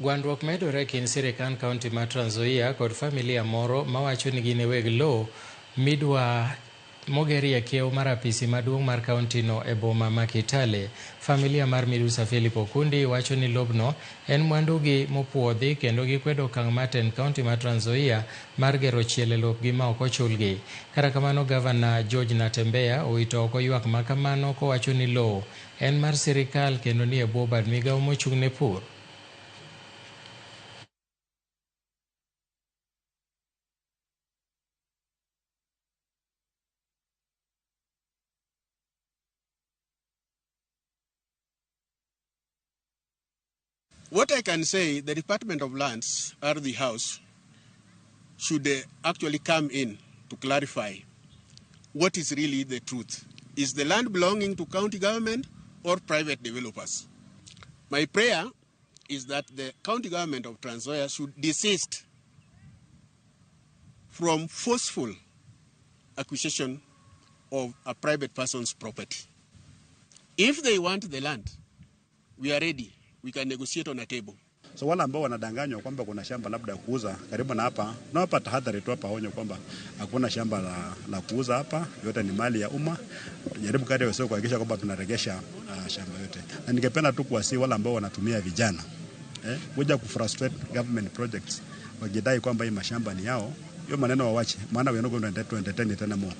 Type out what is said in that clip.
Gwandruok medore e kind sirikand kaunti ma Trans Nzoia kod familia moro mawacho ni gin e weg lowo midwa mogerie kiew mar apisi maduong' mar kauntino e boma ma Kitale. Familia mar Midusa Philip Okundi wacho ni lobno en mwandugi mopuodhi kendo gikwedo okang' mar tend kaunti ma Trans Nzoia mar gero chiel e lopgi ma ok ochulgi. Kata kamano, Gavana George Natembeya owito oko ywak ma kamano kowacho ni lowo en mar sirikal kendo ni e bwo bad migawo mochung' ne pur. What I can say, the Department of Lands, Ardhi House, should actually come in to clarify what is really the truth. Is the land belonging to county government or private developers? My prayer is that the county government of Trans Nzoia should desist from forceful acquisition of a private person's property. If they want the land, we are ready. We can negotiate on a table. So wale ambao wanadanganywa kwamba kuna shamba labda kuuza karibu na hapa, nawapa tahadhari tu hapa, onyo kwamba hakuna shamba la kuuza hapa, yote ni mali ya umma. Tujaribu kadri iwezekavyo kuhakikisha kwamba tunaregesha shamba yote. Na ningependa tu kuwasihi wale ambao wanatumia vijana kuja kufrustrate government projects wakidai kwamba hii mashamba ni yao, hiyo maneno wawache, maana we are not going to entertain it anymore.